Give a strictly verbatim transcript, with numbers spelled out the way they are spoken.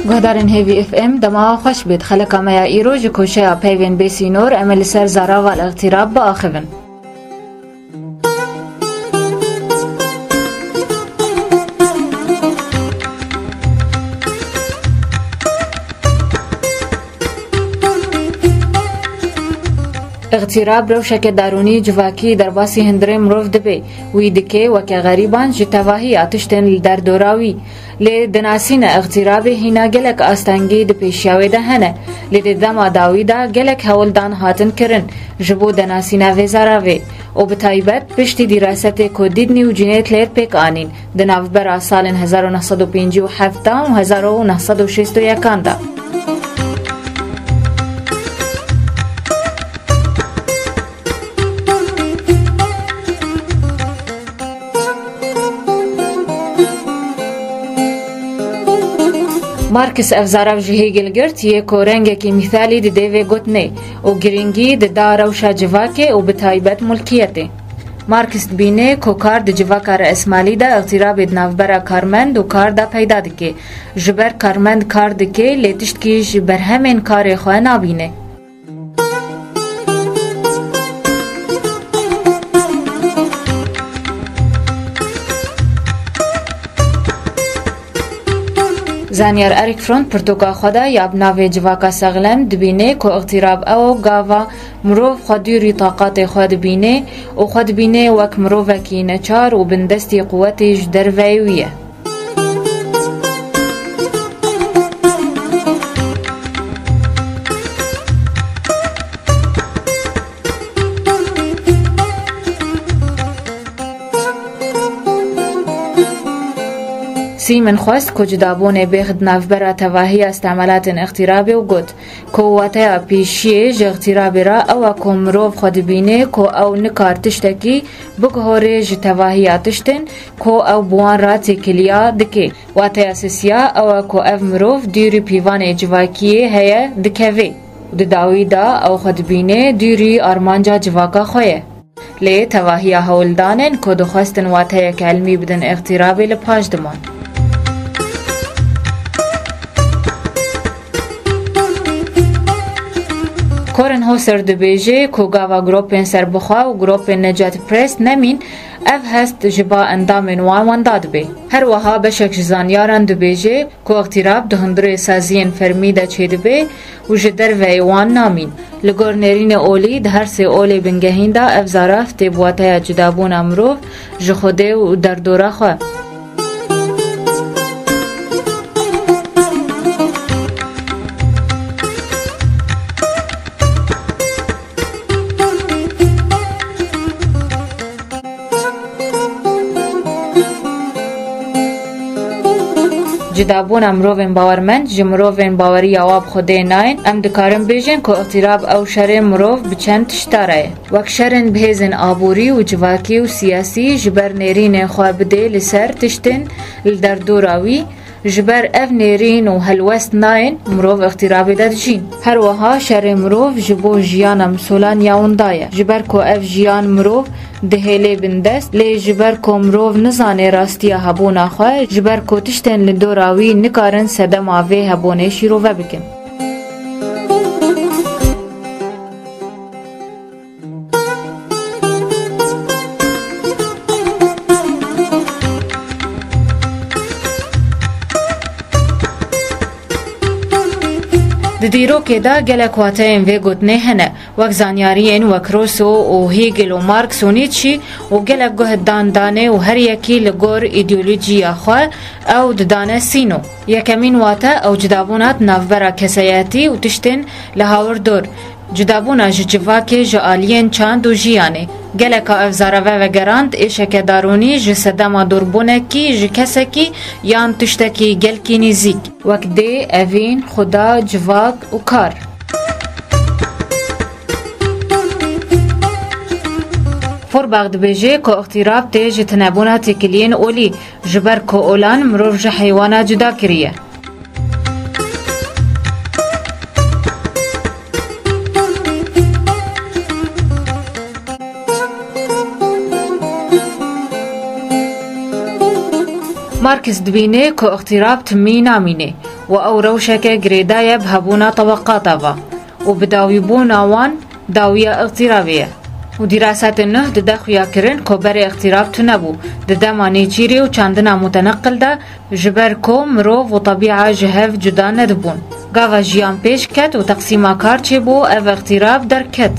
Guhdarên Hêvî F M, dema xweş bêt. Xeleka me ya îro ji koşeya peyvên bêsînor, em ê li ser zaraval îxtîrab biaxivin. Îxtîrab rewşeke darûnî civakî derbasî hundirê mirov dibe. Wî dike weke xerîban ji tevahiya tiştên li derdora wî. Lê dinasîne îxtîrabê hîna gelek astengî di pêşiya wê de hene. Lê di dema dawî de gelek hewldan hatin kirin ji bo denasîna vê zaravê û bi taybet piştî dîrasetê ku Dîdnî û Cînêt Lêr pêk anîn di navbera salên hezar û neh sed û pêncî û heft û hezar û neh sed û şêst û yekan de. Marx ev zarav ji Hegel girt, yê ku rengekî mîsalî dide vê gotinê û girîngî dida rewşa civakê û bi taybet mulkiyetê. Marx dibîne ku kar di civaka resmalî de îxtîrabê di navbera karmend û kar de peyda dike. Ji ber karmend kar dike, lê tiştkî ji berhemên karê xwe nabîne. Zanyar Eric Fromm pirtûka xwe de ya bi navê Civaka Sexlem dibîne ku îxtîrab ew gava mirov xwe dûrî taqatê xwe dibîne û xwe dibîne wek mirovekî neçar û bindestî quwetê ji derveyî wî ye. Simon xwest ku cudabûnê bêx di navbera tevahiya îstemelatên îxtîrabê û got ku wateya pêşiyê ji îxtîrabê re ew e ku mirov xwe dibîne ku ew nikar tiştekî biguhore ji tevahiya tiştên ku ew bi wan re têkiliya dike. Wateya sisiya ew e ku ev mirov dûrî pîvanê civakiyê heye dikeve. Di dawî de ew xwe dibîne dûrî armanca civaka xwe ye. Lê tevahiya hewldanên ku dixwestin wateyeke ilmî bidin îxtîrabê li paş diman. Corinne Hosser dibêje ku gava grûpên serbixwe û grûpên Necati Press nemîn, ev hest ji ba endamên wan wenda dibe. Her wiha beşek ji zanyaran dibêje ku îxtîrab di hundirê saziyên fermî de çêdibe û ji derveyê wan namîn. Li gor nêrînê olî di her sê olê bingehîn de ev zarav tê bi wateya cudabûna mirov ji Xwedê û derdora xwe. Cudabûna mirovên bawermend ji mirovên baweriya wa bi Xwedê nayên, em dikarin bêjin ku îxtîrab ew şerê mirov bi çend tişta re ye. Wek şerên bi hêzên aborî û civakî û siyasî ji ber nêrînê xwe bidê li ser tiştên li derdora wî, ji ber ev nêrîn û helwest nayên, mirov îxtîrabê de dijîn. Her wiha şerê mirov ji bo jiyana misolan ya winda ye. Ji ber ku ev jiyan mirov dihêlê bindest, lê ji ber ku mirov nizane rastiya hebûna xwe, ji ber ku tiştên li dora wî nikarin sedema vê hebûnê şîrove bikin. Di dîrokê de gelek wateyên vê gotinê hene, wek zanyariyên wek Rousseau û Hegel û Marx û Nietzsche û gelek guh dan danê û her yekî li gor îdeolojiya xwe ew didane sîno. Yekemîn wate ew cudabûna di navbera kesayetî û tiştên li hawirdor, cudabûna ji civakê ji aliyên çand û jiyanê. Geleka ev zareve vegerand êşeke darûnî ji sedema dorbûnekî ji kesekî yan tiştekî gelkî nêzîk, wek dê, evîn, xuda, civak û kar. Feuerbach dibêje ku îxtîrab tê ji tinebûna têkiliyên olî, ji ber ku olan mirov ji heywana cuda kiriye. Marx dibîne ku îxtîrab timî namîne. û ew rewşeke girêdayî ye bi hebûna teweqata ve û bi dawîbûna wan dawiya îxtîrabê ye. Û dîrasetên nuh dide xuyakirin ku berê îxtîrab tune bû, di dema nêçîrê û çandina muteneqil de, ji ber ku mirov û tebîa ji hev cuda nedibûn. Gava jiyan pêş ket û teqsîma kar çêbû, ev îxtîrab derket.